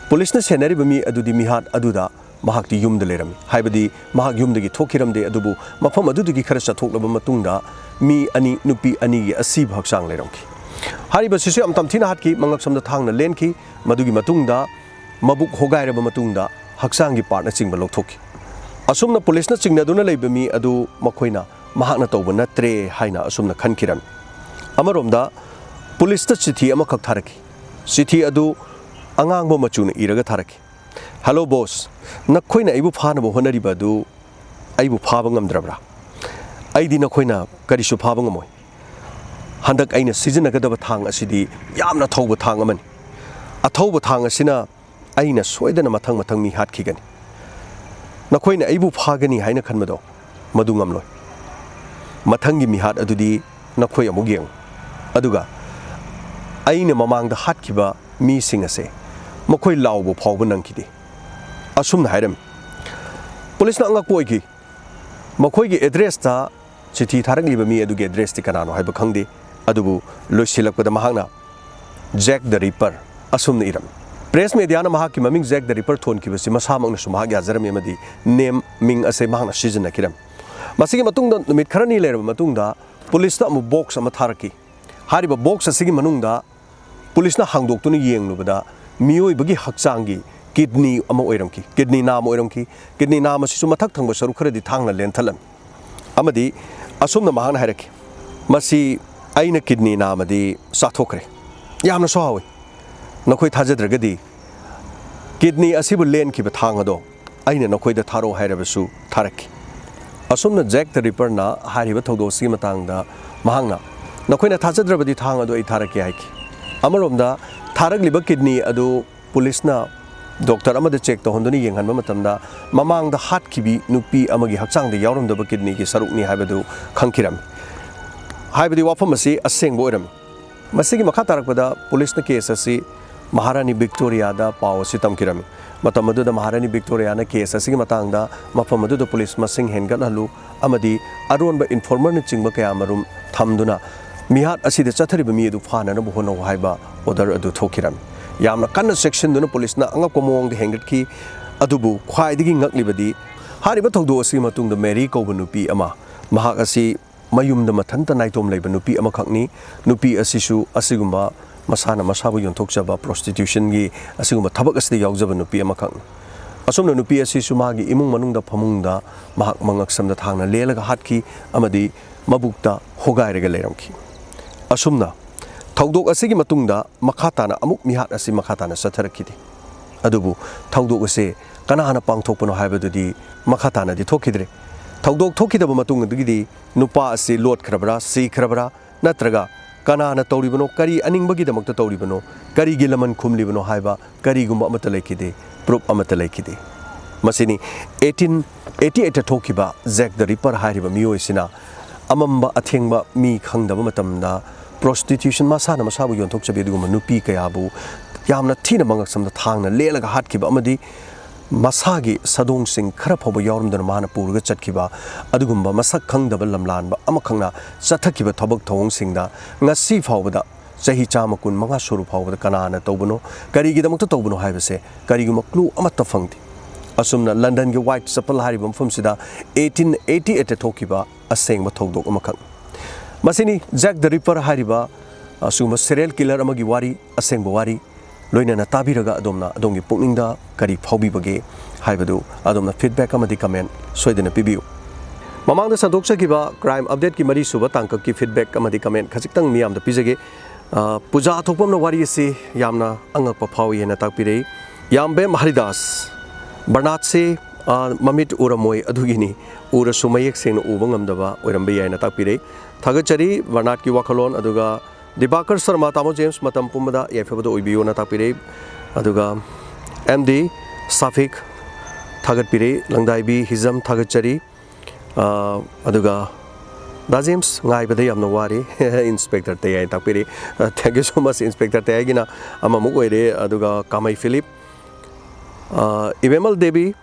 ꯄꯨꯂꯤꯁꯅ ꯁꯦꯟꯅꯔꯤꯕ ꯃꯤ ꯑꯗꯨꯗꯤ ꯃꯤꯍꯥꯠ ꯑꯗꯨꯗ ꯃꯍꯥꯛꯇꯤ ꯌꯨꯝꯗ ꯂꯩꯔꯝꯃꯤ, ꯍꯥꯏꯕꯗꯤ ꯃꯍꯥꯛ ꯌꯨꯝꯗꯒꯤ ꯊꯣꯛꯈꯤꯔꯝꯗꯦ꯫ ꯑꯗꯨꯕꯨ ꯃꯐꯝ ꯑꯗꯨꯗꯒꯤ ꯈꯔ ꯆꯠꯊꯣꯛꯂꯕ ꯃꯇꯨꯡꯗ ꯃꯤ ꯑꯅꯤ, ꯅꯨꯄꯤ ꯑꯅꯤꯒꯤ ꯑꯁꯤꯕ ꯍꯛꯆꯥꯡ ꯂꯩꯔꯝꯈꯤ꯫ ꯍꯥꯏꯔꯤꯕꯁꯤꯁꯨ ꯌꯥꯝ ꯇꯝꯊꯤꯅ ꯍꯥꯠꯈꯤ, ꯃꯉꯛꯁꯝꯗ ꯊꯥꯡꯅ ꯂꯦꯟꯈꯤ꯫ ꯃꯗꯨꯒꯤ ꯃꯇꯨꯡꯗ ꯃꯕꯨꯛ ꯍꯣꯒꯥꯏꯔꯕ ꯃꯇꯨꯡꯗ ꯍꯛꯆꯥꯡꯒꯤ ꯄꯥꯔꯠꯅꯆꯤꯡꯕ ꯂꯧꯊꯣꯛꯈꯤ꯫ ꯑꯁꯨꯝꯅ ꯄꯨꯂꯤꯁꯅ ꯆꯤꯡꯅꯗꯨꯅ ꯂꯩꯕ ꯃꯤ ꯑꯗꯨ ꯃꯈꯣꯏꯅ ꯃꯍꯥꯛꯅ ꯇꯧꯕ ꯅꯠꯇ꯭ꯔꯦ ꯍꯥꯏꯅ ꯑꯁꯨꯝꯅ ꯈꯟꯈꯤꯔꯝꯃꯤ꯫ ꯑꯃꯔꯣꯝꯗ ꯄꯨꯂꯤꯁꯇ ꯆꯤꯊꯤ ꯑꯃꯈꯛ ꯊꯥꯔꯛꯈꯤ꯫ ꯆꯤꯊꯤ ꯑꯗꯨ ꯑꯉꯥꯡꯕ ꯃꯆꯨꯅ ꯏꯔꯒ ꯊꯥꯔꯛꯈꯤ꯫ "ꯍꯦꯂꯣ ꯕꯣꯁ, ꯅꯈꯣꯏꯅ ꯑꯩꯕꯨ ꯐꯥꯅꯕ ꯍꯣꯠꯅꯔꯤꯕ ꯑꯗꯨ ꯑꯩꯕꯨ ꯐꯥꯕ ꯉꯝꯗ꯭ꯔꯕ꯭ꯔꯥ? ꯑꯩꯗꯤ ꯅꯈꯣꯏꯅ ꯀꯔꯤꯁꯨ ꯐꯥꯕ ꯉꯝꯃꯣꯏ꯫ ꯍꯟꯗꯛ ꯑꯩꯅ ꯁꯤꯖꯤꯟꯅꯒꯗꯕ ꯊꯥꯡ ꯑꯁꯤꯗꯤ ꯌꯥꯝꯅ ꯊꯧꯕ ꯊꯥꯡ ꯑꯃꯅꯤ꯫ ꯑꯊꯧꯕ ꯊꯥꯡ ꯑꯁꯤꯅ ꯑꯩꯅ ꯁꯣꯏꯗꯅ ꯃꯊꯪ ꯃꯊꯪ ꯃꯤ ꯍꯥꯠꯈꯤꯒꯅꯤ꯫ ꯅꯈꯣꯏꯅ ꯑꯩꯕꯨ ꯐꯥꯒꯅꯤ ꯍꯥꯏꯅ ꯈꯟꯕꯗꯣ ꯃꯗꯨ ꯉꯝꯂꯣꯏ꯫ ꯃꯊꯪꯒꯤ ꯃꯤꯍꯥꯠ ꯑꯗꯨꯗꯤ ꯅꯈꯣꯏ ꯑꯃꯨꯛ ꯌꯦꯡꯉꯨ꯫ ꯑꯗꯨꯒ ꯑꯩꯅ ꯃꯃꯥꯡꯗ ꯍꯥꯠꯈꯤꯕ ꯃꯤꯁꯤꯡ ꯑꯁꯦ ꯃꯈꯣꯏ ꯂꯥꯎꯕ ꯐꯥꯎꯕ ꯅꯪꯈꯤꯗꯦ"꯫ ꯑꯁꯨꯝꯅ ꯍꯥꯏꯔꯝꯃꯤ꯫ ꯄꯨꯂꯤꯁꯅ ꯑꯉꯛꯄ ꯑꯣꯏꯈꯤ꯫ ꯃꯈꯣꯏꯒꯤ ꯑꯦꯗ꯭ꯔꯦꯁꯇ ꯆꯤꯊꯤ ꯊꯥꯔꯛꯂꯤꯕ ꯃꯤ ꯑꯗꯨꯒꯤ ꯑꯦꯗ꯭ꯔꯦꯁꯇꯤ ꯀꯅꯥꯅꯣ ꯍꯥꯏꯕ ꯈꯪꯗꯦ꯫ ꯑꯗꯨꯕꯨ ꯂꯣꯏꯁꯤꯜꯂꯛꯄꯗ ꯃꯍꯥꯛꯅ "ꯖꯦꯛ ꯗ ꯔꯤꯄꯔ" ꯑꯁꯨꯝꯅ ꯏꯔꯝꯃꯤ꯫ ꯄ꯭ꯔꯦꯁ ꯃꯦꯗꯤꯌꯥꯅ ꯃꯍꯥꯛꯀꯤ ꯃꯃꯤꯡ ꯖꯦꯛ ꯗ ꯔꯤꯄꯔ ꯊꯣꯟꯈꯤꯕꯁꯤ ꯃꯁꯥꯃꯛꯅꯁꯨ ꯃꯍꯥꯛ ꯌꯥꯖꯔꯝꯃꯤ ꯑꯃꯗꯤ ꯅꯦꯝ, ꯃꯤꯡ ꯑꯁꯦ ꯃꯍꯥꯛꯅ ꯁꯤꯖꯤꯟꯅꯈꯤꯔꯝꯃꯤ꯫ ꯃꯁꯤꯒꯤ ꯃꯇꯨꯡꯗ ꯅꯨꯃꯤꯠ ꯈꯔꯅꯤ ꯂꯩꯔꯕ ꯃꯇꯨꯡꯗ ꯄꯨꯂꯤꯁꯇ ꯑꯃꯨꯛ ꯕꯣꯛꯁ ꯑꯃ ꯊꯥꯔꯛꯈꯤ꯫ ꯍꯥꯏꯔꯤꯕ ꯕꯣꯛꯁ ꯑꯁꯤꯒꯤ ꯃꯅꯨꯡꯗ ꯄꯨꯂꯤꯁꯅ ꯍꯥꯡꯗꯣꯛꯇꯨꯅ ꯌꯦꯡꯂꯨꯕꯗ ꯃꯤꯑꯣꯏꯕꯒꯤ ꯍꯛꯆꯥꯡꯒꯤ ꯀꯤꯗꯅꯤ ꯑꯃ ꯑꯣꯏꯔꯝꯈꯤ, ꯀꯤꯗꯅꯤ ꯅꯥꯝ ꯑꯃ ꯑꯣꯏꯔꯝꯈꯤ꯫ ꯀꯤꯗꯅꯤ ꯅꯥꯝ ꯑꯁꯤꯁꯨ ꯃꯊꯛ ꯊꯪꯕ ꯁꯔꯨꯛ ꯈꯔꯗꯤ ꯊꯥꯡꯅ ꯂꯦꯟꯊꯠꯂꯝꯃꯤ꯫ ꯑꯃꯗꯤ ꯑꯁꯨꯝꯅ ꯃꯍꯥꯛꯅ ꯍꯥꯏꯔꯛꯈꯤ, "ꯃꯁꯤ ꯑꯩꯅ ꯀꯤꯗꯅꯤ ꯅꯥꯝꯃꯗꯤ ꯆꯥꯊꯣꯛꯈ꯭ꯔꯦ꯫ ꯌꯥꯝꯅꯁꯨ ꯍꯥꯎꯏ꯫ ꯅꯈꯣꯏ ꯊꯥꯖꯗ꯭ꯔꯒꯗꯤ ꯀꯤꯗꯅꯤ ꯑꯁꯤꯕꯨ ꯂꯦꯟꯈꯤꯕ ꯊꯥꯡ ꯑꯗꯣ ꯑꯩꯅ ꯅꯈꯣꯏꯗ ꯊꯥꯔꯛꯑꯣ ꯍꯥꯏꯔꯕꯁꯨ ꯊꯥꯔꯛꯈꯤ꯫ ꯑꯁꯨꯝꯅ ꯖꯦꯛ ꯗ ꯔꯤꯄꯔꯅ ꯍꯥꯏꯔꯤꯕ ꯊꯧꯗꯣꯛ ꯑꯁꯤꯒꯤ ꯃꯇꯥꯡꯗ ꯃꯍꯥꯛꯅ, "ꯅꯈꯣꯏꯅ ꯊꯥꯖꯗ꯭ꯔꯕꯗꯤ ꯊꯥꯡ ꯑꯗꯨ ꯑꯩ ꯊꯥꯔꯛꯀꯦ" ꯍꯥꯏꯈꯤ꯫ ꯑꯃꯔꯣꯝꯗ ꯊꯥꯔꯛꯂꯤꯕ ꯀꯤꯗꯅꯤ ꯑꯗꯨ ꯄꯨꯂꯤꯁꯅ ꯗꯣꯛꯇꯔ ꯑꯃꯗ ꯆꯦꯛ ꯇꯧꯍꯟꯗꯨꯅ ꯌꯦꯡꯍꯟꯕ ꯃꯇꯝꯗ ꯃꯃꯥꯡꯗ ꯍꯥꯠꯈꯤꯕꯤ ꯅꯨꯄꯤ ꯑꯃꯒꯤ ꯍꯛꯆꯥꯡꯗ ꯌꯥꯎꯔꯝꯗꯕ ꯀꯤꯗꯅꯤꯒꯤ ꯁꯔꯨꯛꯅꯤ ꯍꯥꯏꯕꯗꯨ ꯈꯪꯈꯤꯔꯝꯃꯤ꯫ ꯍꯥꯏꯕꯗꯤ ꯋꯥꯐꯝ ꯑꯁꯤ ꯑꯁꯦꯡꯕ ꯑꯣꯏꯔꯝꯃꯤ꯫ ꯃꯁꯤꯒꯤ ꯃꯈꯥ ꯇꯥꯔꯛꯄꯗ ꯄꯨꯂꯤꯁꯅ ꯀꯦꯁ ꯑꯁꯤ ꯃꯍꯥꯔꯥꯅꯤ ꯚꯤꯛꯇꯣꯔꯤꯌꯥꯗ ꯄꯥꯎ ꯑꯁꯤ ꯇꯝꯈꯤꯔꯝꯃꯤ꯫ ꯃꯇꯝ ꯑꯗꯨꯗ ꯃꯍꯥꯔꯥꯅꯤ ꯚꯤꯛꯇꯣꯔꯤꯌꯥꯅ ꯀꯦꯁ ꯑꯁꯤꯒꯤ ꯃꯇꯥꯡꯗ ꯃꯐꯝ ꯑꯗꯨꯗ ꯄꯨꯂꯤꯁ ꯃꯁꯤꯡ ꯍꯦꯟꯒꯠꯍꯜꯂꯨ ꯑꯃꯗꯤ ꯑꯔꯣꯟꯕ ꯏꯟꯐꯣꯔꯃꯔꯅꯆꯤꯡꯕ ꯀꯌꯥꯃꯔꯨꯝ ꯊꯝꯗꯨꯅ ꯃꯤꯍꯥꯠ ꯑꯁꯤꯗ ꯆꯠꯊꯔꯤꯕ ꯃꯤ ꯑꯗꯨ ꯐꯥꯅꯅꯕ ꯍꯣꯠꯅꯧ ꯍꯥꯏꯕ ꯑꯣꯔꯗꯔ ꯑꯗꯨ ꯊꯣꯛꯈꯤꯔꯝꯃꯤ꯫ ꯌꯥꯝꯅ ꯀꯟꯅ ꯆꯦꯛꯁꯤꯟꯗꯨꯅ ꯄꯨꯂꯤꯁꯅ ꯑꯉꯛꯄ ꯃꯑꯣꯡꯗ ꯍꯦꯟꯒꯠꯈꯤ꯫ ꯑꯗꯨꯕꯨ ꯈ꯭ꯋꯥꯏꯗꯒꯤ ꯉꯛꯂꯤꯕꯗꯤ ꯍꯥꯏꯔꯤꯕ ꯊꯧꯗꯣꯛ ꯑꯁꯤꯒꯤ ꯃꯇꯨꯡꯗ ꯃꯦꯔꯤ ꯀꯧꯕ ꯅꯨꯄꯤ ꯑꯃ, ꯃꯍꯥꯛ ꯑꯁꯤ ꯃꯌꯨꯝꯗ ꯃꯊꯟꯇ ꯅꯥꯏꯇꯣꯝ ꯂꯩꯕ ꯅꯨꯄꯤ ꯑꯃꯈꯛꯅꯤ꯫ ꯅꯨꯄꯤ ꯑꯁꯤꯁꯨ ꯑꯁꯤꯒꯨꯝꯕ ꯃꯁꯥꯅ ꯃꯁꯥꯕꯨ ꯌꯣꯟꯊꯣꯛꯆꯕ, ꯄ꯭ꯔꯣꯁꯇꯤꯇ꯭ꯌꯨꯁꯟꯒꯤ ꯑꯁꯤꯒꯨꯝꯕ ꯊꯕꯛ ꯑꯁꯤꯗ ꯌꯥꯎꯖꯕ ꯅꯨꯄꯤ ꯑꯃꯈꯛꯅꯤ꯫ ꯑꯁꯨꯝꯅ ꯅꯨꯄꯤ ꯑꯁꯤꯁꯨ ꯃꯥꯒꯤ ꯏꯃꯨꯡ ꯃꯅꯨꯡꯗ ꯐꯃꯨꯡꯗ ꯃꯍꯥꯛ ꯃꯉꯛꯁꯝꯗ ꯊꯥꯡꯅ ꯂꯦꯜꯂꯒ ꯍꯥꯠꯈꯤ ꯑꯃꯗꯤ ꯃꯕꯨꯛꯇ ꯍꯣꯒꯥꯏꯔꯒ ꯂꯩꯔꯝꯈꯤ꯫ ꯑꯁꯨꯝꯅ ꯊꯧꯗꯣꯛ ꯑꯁꯤꯒꯤ ꯃꯇꯨꯡꯗ ꯃꯈꯥ ꯇꯥꯅ ꯑꯃꯨꯛ ꯃꯤꯍꯥꯠ ꯑꯁꯤ ꯃꯈꯥ ꯇꯥꯅ ꯆꯠꯊꯔꯛꯈꯤꯗꯦ꯫ ꯑꯗꯨꯕꯨ ꯊꯧꯗꯣꯛ ꯑꯁꯤ ꯀꯅꯥꯅ ꯄꯥꯡꯊꯣꯛꯄꯅꯣ ꯍꯥꯏꯕꯗꯨꯗꯤ ꯃꯈꯥ ꯇꯥꯅꯗꯤ ꯊꯣꯛꯈꯤꯗ꯭ꯔꯦ꯫ ꯊꯧꯗꯣꯛ ꯊꯣꯛꯈꯤꯗꯕ ꯃꯇꯨꯡꯗꯒꯤꯗꯤ ꯅꯨꯄꯥ ꯑꯁꯤ ꯂꯣꯠꯈ꯭ꯔꯕ꯭ꯔꯥ, ꯁꯤꯈ꯭ꯔꯕ꯭ꯔꯥ, ꯅꯠꯇ꯭ꯔꯒ ꯀꯅꯥꯅ ꯇꯧꯔꯤꯕꯅꯣ, ꯀꯔꯤ ꯑꯅꯤꯡꯕꯒꯤꯗꯃꯛꯇ ꯇꯧꯔꯤꯕꯅꯣ, ꯀꯔꯤꯒꯤ ꯂꯃꯟ ꯈꯨꯝꯂꯤꯕꯅꯣ ꯍꯥꯏꯕ ꯀꯔꯤꯒꯨꯝꯕ ꯑꯃꯠꯇ ꯂꯩꯈꯤꯗꯦ, ꯄ꯭ꯔꯨꯞ ꯑꯃꯠꯇ ꯂꯩꯈꯤꯗꯦ꯫ ꯃꯁꯤꯅꯤ ꯑꯩꯠꯇꯤꯟ ꯑꯩꯠꯇꯤ ꯑꯩꯠꯇ ꯊꯣꯛꯈꯤꯕ ꯖꯦꯛ ꯗ ꯔꯤꯄꯔ ꯍꯥꯏꯔꯤꯕ ꯃꯤꯑꯣꯏꯁꯤꯅ ꯑꯃꯝꯕ ꯑꯊꯦꯡꯕ ꯃꯤ ꯈꯪꯗꯕ ꯃꯇꯝꯗ ꯄ꯭ꯔꯣꯁꯇꯤꯇ꯭ꯌꯨꯁꯟ, ꯃꯁꯥꯅ ꯃꯁꯥꯕꯨ ꯌꯣꯟꯊꯣꯛꯆꯕꯤ ꯑꯗꯨꯒꯨꯝꯕ ꯅꯨꯄꯤ ꯀꯌꯥꯕꯨ ꯌꯥꯝꯅ ꯊꯤꯅ ꯃꯉꯛꯁꯝꯗ ꯊꯥꯡꯅ ꯂꯦꯜꯂꯒ ꯍꯥꯠꯈꯤꯕ ꯑꯃꯗꯤ ꯃꯁꯥꯒꯤ ꯁꯥꯗꯣꯡꯁꯤꯡ ꯈꯔ ꯐꯥꯎꯕ ꯌꯥꯎꯔꯝꯗꯅ ꯃꯥꯅ ꯄꯨꯔꯒ ꯆꯠꯈꯤꯕ ꯑꯗꯨꯒꯨꯝꯕ ꯃꯁꯛ ꯈꯪꯗꯕ ꯂꯝꯂꯥꯟꯕ ꯑꯃꯈꯛꯅ ꯆꯠꯊꯈꯤꯕ ꯊꯕꯛ ꯊꯧꯑꯣꯡꯁꯤꯡꯗ ꯉꯁꯤ ꯐꯥꯎꯕꯗ, ꯆꯍꯤ ꯆꯥꯝꯃ ꯀꯨꯟ ꯃꯉꯥ ꯁꯨꯔ ꯐꯥꯎꯕꯗ ꯀꯅꯥꯅ ꯇꯧꯕꯅꯣ, ꯀꯔꯤꯒꯤꯗꯃꯛꯇ ꯇꯧꯕꯅꯣ ꯍꯥꯏꯕꯁꯦ ꯀꯔꯤꯒꯨꯝꯕ ꯀ꯭ꯂꯨ ꯑꯃꯠꯇ ꯐꯪꯗꯦ꯫ ꯑꯁꯨꯝꯅ ꯂꯟꯗꯟꯒꯤ ꯋꯥꯏꯠ ꯆꯦꯄꯜ ꯍꯥꯏꯔꯤꯕ ꯃꯐꯝꯁꯤꯗ ꯑꯩꯠꯇꯤꯟ ꯑꯩꯠꯇꯤ ꯑꯩꯠꯇ ꯊꯣꯛꯈꯤꯕ ꯑꯁꯦꯡꯕ ꯊꯧꯗꯣꯛ ꯑꯃꯈꯛ꯫ ꯃꯁꯤꯅꯤ ꯖꯦꯛ ꯗ ꯔꯤꯄꯔ ꯍꯥꯏꯔꯤꯕ ꯑꯁꯤꯒꯨꯝꯕ ꯁꯤꯔꯤꯌꯦꯜ ꯀꯤꯂꯔ ꯑꯃꯒꯤ ꯋꯥꯔꯤ, ꯑꯁꯦꯡꯕ ꯋꯥꯔꯤ꯫ ꯂꯣꯏꯅꯅ ꯇꯥꯕꯤꯔꯒ ꯑꯗꯣꯝꯅ ꯑꯗꯣꯝꯒꯤ ꯄꯨꯛꯅꯤꯡꯗ ꯀꯔꯤ ꯐꯥꯎꯕꯤꯕꯒꯦ ꯍꯥꯏꯕꯗꯨ ꯑꯗꯣꯝꯅ ꯐꯤꯗꯕꯦꯛ ꯑꯃꯗꯤ ꯀꯃꯦꯟ ꯁꯣꯏꯗꯅ ꯄꯤꯕꯤꯌꯨ꯫ ꯃꯃꯥꯡꯗ ꯁꯟꯗꯣꯛꯆꯈꯤꯕ Crime Update ꯀꯤ ꯃꯔꯤꯁꯨꯕ ꯇꯥꯡꯀꯛꯀꯤ feedback ꯑꯃꯗꯤ comment ꯈꯖꯤꯛꯇꯪ ꯃꯤꯌꯥꯝꯗ ꯄꯤꯖꯒꯦ꯫ ꯑ, ꯄꯨꯖꯥ ꯊꯣꯛꯄꯝꯅ ꯋꯥꯔꯤ ꯑꯁꯤ ꯌꯥꯝꯅ ꯑꯉꯛꯄ ꯐꯥꯎꯏ ꯍꯥꯏꯅ ꯇꯥꯛꯄꯤꯔꯛꯏ꯫ ꯌꯥꯝꯕꯦꯝ ꯍꯔꯤꯗꯥꯁ, ꯕꯔꯅꯥꯠꯁꯤ, ꯑ, ꯃꯃꯤꯠ ꯎꯔꯝꯃꯣꯏ ꯑꯗꯨꯒꯤꯅꯤ, ꯎꯔꯁꯨ ꯃꯌꯦꯛ ꯁꯦꯡꯅ ꯎꯕ ꯉꯝꯗꯕ ꯑꯣꯏꯔꯝꯕ ꯌꯥꯏꯅ ꯇꯥꯛꯄꯤꯔꯛꯏ꯫ ꯊꯥꯒꯠꯆꯔꯤ ꯕꯔꯅꯥꯠꯀꯤ ꯋꯥꯈꯜꯂꯣꯟ꯫ ꯑꯗꯨꯒ ꯗꯤꯕꯥꯀꯔ ꯁꯔꯃ, ꯇꯥꯃꯣ ꯖꯦꯝꯁ, ꯃꯇꯝ ꯄꯨꯝꯕꯗ ꯌꯥꯏꯐꯕꯗ ꯑꯣꯏꯕꯤꯌꯨꯅ ꯇꯥꯛꯄꯤꯔꯛꯏ꯫ ꯑꯗꯨꯒ ꯑꯦꯝ ꯗꯤ ꯁꯥꯐꯤꯛ ꯊꯥꯒꯠꯄꯤꯔꯛꯏ꯫ ꯂꯪꯗꯥꯏꯕꯤ ꯍꯤꯖꯝ ꯊꯥꯒꯠꯆꯔꯤ꯫ ꯑ, ꯑꯗꯨꯒ ꯗꯥ ꯖꯦꯝꯁ, ꯉꯥꯏꯕꯗ ꯌꯥꯝꯅ ꯋꯥꯔꯦ꯫ Inspector ꯇꯌꯥꯏ ꯇꯥꯛꯄꯤꯔꯤ꯫ ꯑ, thank you so much, Inspector ꯇꯌꯥꯏꯒꯤꯅ ꯑꯃꯃꯨꯛ ꯑꯣꯏꯔꯦ꯫ ꯑꯗꯨꯒ ꯀꯥꯃꯩ ꯐꯤꯂꯤꯞ, ꯑ, ꯏꯕꯦꯝꯃꯜ ꯗꯦꯕꯤ,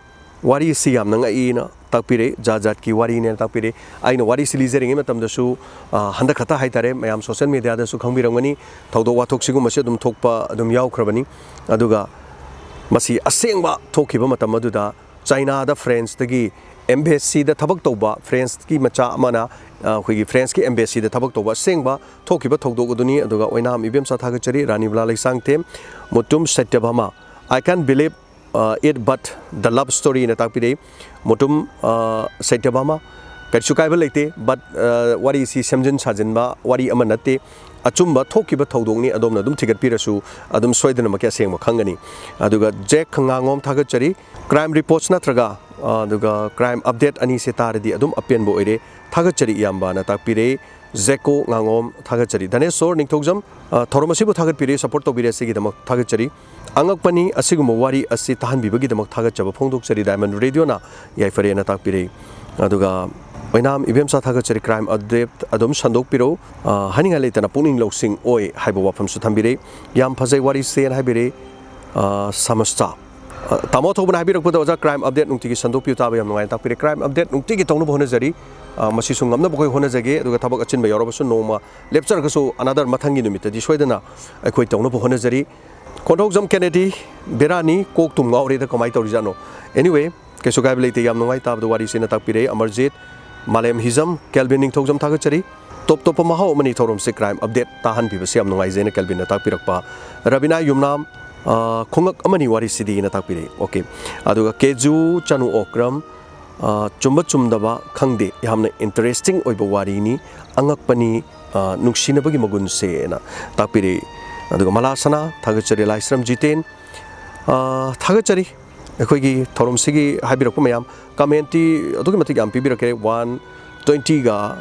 ꯋꯥꯔꯤꯁꯤ ꯌꯥꯝꯅ ꯉꯛꯏꯅ ꯇꯥꯛꯄꯤꯔꯦ, ꯖꯥꯠ ꯖꯥꯠꯀꯤ ꯋꯥꯔꯤꯅꯦꯅ ꯇꯥꯛꯄꯤꯔꯦ꯫ ꯑꯩꯅ ꯋꯥꯔꯤꯁꯤ ꯂꯤꯖꯔꯤꯉꯩ ꯃꯇꯝꯗꯁꯨ, ꯑ, ꯍꯟꯗꯛ ꯈꯛꯇ ꯍꯥꯏꯇꯥꯔꯦ, ꯃꯌꯥꯝ social media ꯗꯁꯨ ꯈꯪꯕꯤꯔꯝꯒꯅꯤ, ꯊꯧꯗꯣꯛ ꯋꯥꯊꯣꯛ ꯁꯤꯒꯨꯝꯕꯁꯤ ꯑꯗꯨꯝ ꯊꯣꯛꯄ ꯑꯗꯨꯝ ꯌꯥꯎꯈ꯭ꯔꯕꯅꯤ꯫ ꯑꯗꯨꯒ ꯃꯁꯤ ꯑꯁꯦꯡꯕ ꯊꯣꯛꯈꯤꯕ ꯃꯇꯝ ꯑꯗꯨꯗ ꯆꯥꯏꯅꯥꯗ France ꯇꯒꯤ embassy ꯗ ꯊꯕꯛ ꯇꯧꯕ France ꯀꯤ ꯃꯆꯥ ꯑꯃꯅ, ꯑ, ꯑꯩꯈꯣꯏꯒꯤ France ꯀꯤ embassy ꯗ ꯊꯕꯛ ꯇꯧꯕ ꯑꯁꯦꯡꯕ ꯊꯣꯛꯈꯤꯕ ꯊꯧꯗꯣꯛ ꯑꯗꯨꯅꯤ꯫ ꯑꯗꯨꯒ ꯑꯣꯏꯅꯥꯝ ꯏꯕꯦꯝꯆꯥ ꯊꯥꯒꯠꯆꯔꯤ, ꯔꯥꯅꯤꯕꯂꯥ Leishangthem, Mutum ꯁꯇ꯭ꯌꯚꯥꯃꯥ, I can't believe, uh, it, but the love story ꯅ ꯇꯥꯛꯄꯤꯔꯛꯏ꯫ ꯃꯨꯇꯨꯝ, ꯑ, ꯁꯇ꯭ꯌꯚꯥꯃꯥ, ꯀꯔꯤꯁꯨ ꯀꯥꯏꯕ ꯂꯩꯇꯦ, but, ꯑ, ꯋꯥꯔꯤꯁꯤ ꯁꯦꯝꯖꯤꯟ ꯁꯥꯖꯤꯟꯕ ꯋꯥꯔꯤ ꯑꯃ ꯅꯠꯇꯦ꯫ ꯑꯆꯨꯝꯕ ꯊꯣꯛꯈꯤꯕ ꯊꯧꯗꯣꯛꯅꯤ, ꯑꯗꯣꯝꯅ ꯑꯗꯨꯝ ꯊꯤꯒꯠꯄꯤꯔꯁꯨ ꯑꯗꯨꯝ ꯁꯣꯏꯗꯅꯃꯛꯀꯤ ꯑꯁꯦꯡꯕ ꯈꯪꯒꯅꯤ꯫ ꯑꯗꯨꯒ ꯖꯦꯛ ꯉꯥꯉꯣꯝ ꯊꯥꯒꯠꯆꯔꯤ꯫ Crime Reports ꯅꯠꯇ꯭ꯔꯒ, ꯑ, ꯑꯗꯨꯒ Crime Update ꯑꯅꯤꯁꯦ ꯇꯥꯔꯗꯤ ꯑꯗꯨꯝ ꯑꯄꯦꯟꯕ ꯑꯣꯏꯔꯦ꯫ ꯊꯥꯒꯠꯆꯔꯤ ꯏꯌꯥꯝꯕꯅ ꯇꯥꯛꯄꯤꯔꯦ꯫ ꯖꯦꯀꯣ ꯉꯥꯉꯣꯝ ꯊꯥꯒꯠꯆꯔꯤ꯫ ꯙꯅꯦꯁꯣꯔ ꯅꯤꯡꯊꯧꯖꯝ, ꯑ, ꯊꯧꯔꯝ ꯑꯁꯤꯕꯨ ꯊꯥꯒꯠꯄꯤꯔꯦ, support ꯇꯧꯕꯤꯔꯦ, ꯑꯁꯤꯒꯤꯗꯃꯛ ꯊꯥꯒꯠꯆꯔꯤ꯫ ꯑꯉꯛꯄꯅꯤ, ꯑꯁꯤꯒꯨꯝꯕ ꯋꯥꯔꯤ ꯑꯁꯤ ꯇꯥꯍꯟꯕꯤꯕꯒꯤꯗꯃꯛ ꯊꯥꯒꯠꯆꯕ ꯐꯣꯡꯗꯣꯛꯆꯔꯤ꯫ Diamond Radio ꯅ ꯌꯥꯏꯐꯔꯦꯅ ꯇꯥꯛꯄꯤꯔꯦ꯫ ꯑꯗꯨꯒ ꯑꯣꯏꯅꯥꯝ ꯏꯕꯦꯝꯆꯥ ꯊꯥꯒꯠꯆꯔꯤ, Crime Update ꯑꯗꯨꯝ ꯁꯟꯗꯣꯛꯄꯤꯔꯛꯎ꯫ ꯑ, ꯍꯥꯏꯅꯤꯡꯉꯥꯏ ꯂꯩꯇꯅ ꯄꯨꯛꯅꯤꯡ ꯂꯧꯁꯤꯡ ꯑꯣꯏ ꯍꯥꯏꯕ ꯋꯥꯐꯝꯁꯨ ꯊꯝꯕꯤꯔꯦ꯫ ꯌꯥꯝ ꯐꯖꯩ ꯋꯥꯔꯤꯁꯦꯅ ꯍꯥꯏꯕꯤꯔꯦ, ꯑ, ꯁꯃꯁꯇꯥ꯫ ꯑ, ꯇꯥꯃꯣ ꯑꯊꯧꯕꯅ ꯍꯥꯏꯕꯤꯔꯛꯄꯗ, "ꯑꯣꯖꯥ, Crime Update ꯅꯨꯡꯇꯤꯒꯤ ꯁꯟꯗꯣꯛꯄꯤꯌꯨ, ꯇꯥꯕ ꯌꯥꯝ ꯅꯨꯡꯉꯥꯏꯅ ꯇꯥꯛꯄꯤꯔꯦ꯫" Crime Update ꯅꯨꯡꯇꯤꯒꯤ ꯇꯧꯅꯕ ꯍꯣꯠꯅꯖꯔꯤ꯫ ꯑ, ꯃꯁꯤꯁꯨ ꯉꯝꯅꯕ ꯑꯩꯈꯣꯏ ꯍꯣꯠꯅꯖꯒꯦ꯫ ꯑꯗꯨꯒ ꯊꯕꯛ ꯑꯆꯤꯟꯕ ꯌꯥꯎꯔꯕꯁꯨ ꯅꯣꯡꯃ ꯂꯦꯞꯆꯔꯒꯁꯨ another ꯃꯊꯪꯒꯤ ꯅꯨꯃꯤꯠꯇꯗꯤ ꯁꯣꯏꯗꯅ ꯑꯩꯈꯣꯏ ꯇꯧꯅꯕ ꯍꯣꯠꯅꯖꯔꯤ꯫ ꯈꯣꯟꯊꯧꯖꯝ ꯀꯦꯅꯦꯗꯤ, ꯕꯦꯔꯥꯅꯤ, ꯀꯣꯛ ꯇꯨꯝ ꯉꯥꯎꯔꯦꯗ, ꯀꯃꯥꯏꯅ ꯇꯧꯔꯤꯖꯥꯠꯅꯣ? Anyway, ꯀꯩꯁꯨ ꯀꯥꯏꯕ ꯂꯩꯇꯦ, ꯌꯥꯝ ꯅꯨꯡꯉꯥꯏ ꯇꯥꯕꯗ ꯋꯥꯔꯤꯁꯤꯅ ꯇꯥꯛꯄꯤꯔꯛꯏ꯫ ꯑꯃꯔꯖꯤꯠ, ꯃꯥꯂꯦꯝ ꯍꯤꯖꯝ, ꯀꯦꯜꯚꯤꯟ ꯅꯤꯡꯊꯧꯖꯝ ꯊꯥꯒꯠꯆꯔꯤ꯫ ꯇꯣꯞ ꯇꯣꯞꯄ ꯃꯍꯥꯎ ꯑꯃꯅꯤ ꯊꯧꯔꯝꯁꯦ, Crime Update ꯇꯥꯍꯟꯕꯤꯕꯁꯦ ꯌꯥꯝ ꯅꯨꯡꯉꯥꯏꯖꯩꯅ ꯀꯦꯜꯚꯤꯟꯅ ꯇꯥꯛꯄꯤꯔꯛꯄ꯫ ꯔꯕꯤꯅꯥ ꯌꯨꯝꯅꯥꯝ, ꯑ, ꯈꯣꯡꯉꯛ ꯑꯃꯅꯤ ꯋꯥꯔꯤꯁꯤꯗꯤꯅ ꯇꯥꯛꯄꯤꯔꯛꯏ꯫ OK꯫ ꯑꯗꯨꯒ ꯀꯦꯖꯨ ꯆꯅꯨ ꯑꯣꯀ꯭ꯔꯝ, ꯑ, ꯆꯨꯝꯕ ꯆꯨꯝꯗꯕ ꯈꯪꯗꯦ, ꯌꯥꯝꯅ interesting ꯑꯣꯏꯕ ꯋꯥꯔꯤꯅꯤ, ꯑꯉꯛꯄꯅꯤ, ꯑ, ꯅꯨꯡꯁꯤꯅꯕꯒꯤ ꯃꯒꯨꯟꯁꯦꯅ ꯇꯥꯛꯄꯤꯔꯛꯏ꯫ ꯑꯗꯨꯒ ꯃꯂꯥ ꯁꯅꯥ, ꯊꯥꯒꯠꯆꯔꯤ꯫ ꯂꯥꯏꯁ꯭ꯔꯝ ꯖꯤꯇꯦꯟ, ꯑ, ꯊꯥꯒꯠꯆꯔꯤ꯫ ꯑꯩꯈꯣꯏꯒꯤ ꯊꯧꯔꯝꯁꯤꯒꯤ ꯍꯥꯏꯕꯤꯔꯛꯄ ꯃꯌꯥꯝ, commentꯇꯤ ꯑꯗꯨꯛꯀꯤ ꯃꯇꯤꯛ ꯌꯥꯝ ꯄꯤꯕꯤꯔꯛꯈ꯭ꯔꯦ, one twentyꯒ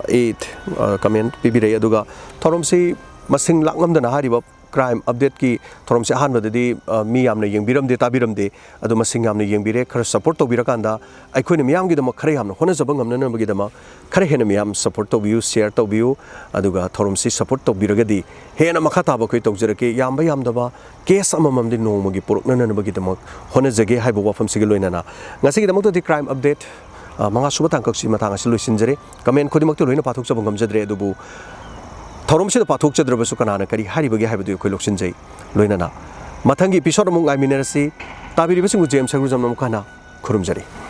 eight, ꯑ, comment ꯄꯤꯕꯤꯔꯛꯏ꯫ ꯑꯗꯨꯒ ꯊꯧꯔꯝꯁꯤ ꯃꯁꯤꯡ ꯂꯥꯛꯉꯝꯗꯅ ꯍꯥꯏꯔꯤꯕ crime updateꯀꯤ ꯊꯧꯔꯝꯁꯤ ꯑꯍꯥꯟꯕꯗꯗꯤ, ꯑ, ꯃꯤ ꯌꯥꯝꯅ ꯌꯦꯡꯕꯤꯔꯝꯗꯦ, ꯇꯥꯕꯤꯔꯝꯗꯦ꯫ ꯑꯗꯣ ꯃꯁꯤꯡ ꯌꯥꯝꯅ ꯌꯦꯡꯕꯤꯔꯦ, ꯈꯔ support ꯇꯧꯕꯤꯔꯀꯥꯟꯗ ꯑꯩꯈꯣꯏꯅ ꯃꯤꯌꯥꯝꯒꯤꯗꯃꯛ ꯈꯔ ꯌꯥꯝꯅ ꯍꯣꯠꯅꯖꯕ ꯉꯝꯅꯅꯕꯒꯤꯗꯃꯛ ꯈꯔ ꯍꯦꯟꯅ ꯃꯤꯌꯥꯝ support ꯇꯧꯕꯤꯌꯨ, share ꯇꯧꯕꯤꯌꯨ꯫ ꯑꯗꯨꯒ ꯊꯧꯔꯝꯁꯤ support ꯇꯧꯕꯤꯔꯒꯗꯤ ꯍꯦꯟꯅ ꯃꯈꯥ ꯇꯥꯕ ꯑꯩꯈꯣꯏ ꯇꯧꯖꯔꯛꯀꯦ꯫ ꯌꯥꯝꯕ ꯌꯥꯝꯗꯕ case ꯑꯃꯃꯝꯗꯤ ꯅꯣꯡꯃꯒꯤ ꯄꯨꯔꯛꯅꯅꯕꯒꯤꯗꯃꯛ ꯍꯣꯠꯅꯖꯒꯦ ꯍꯥꯏꯕ ꯋꯥꯐꯝꯁꯤꯒ ꯂꯣꯏꯅꯅ ꯉꯁꯤꯒꯤꯗꯃꯛꯇꯗꯤ crime update, ꯑ, ꯃꯉꯥ ꯁꯨꯕ ꯇꯥꯡꯀꯛꯁꯤ ꯃꯇꯥꯡ ꯑꯁꯤ ꯂꯣꯏꯁꯤꯟꯖꯔꯦ꯫ Comment ꯈꯨꯗꯤꯡꯃꯛꯇꯤ ꯂꯣꯏꯅ ꯄꯥꯊꯣꯛꯆꯕ ꯉꯝꯖꯗ꯭ꯔꯦ, ꯑꯗꯨꯕꯨ ꯊꯧꯔꯝꯁꯤꯗ ꯄꯥꯊꯣꯛꯆꯗ꯭ꯔꯕꯁꯨ ꯀꯅꯥꯅ ꯀꯔꯤ ꯍꯥꯏꯔꯤꯕꯒꯦ ꯍꯥꯏꯕꯗꯨ ꯑꯩꯈꯣꯏ ꯂꯧꯁꯤꯟꯖꯩ꯫ ꯂꯣꯏꯅꯅ ꯃꯊꯪꯒꯤ episode ꯑꯃꯨꯛ ꯉꯥꯏꯃꯤꯟꯅꯔꯁꯤ꯫ ꯇꯥꯕꯤꯔꯤꯕꯁꯤꯡꯕꯨ ꯖꯦꯝꯁ ꯁꯔꯨꯖꯝꯅ ꯑꯃꯨꯛ ꯍꯟꯅ ꯈꯨꯔꯨꯝꯖꯔꯤ꯫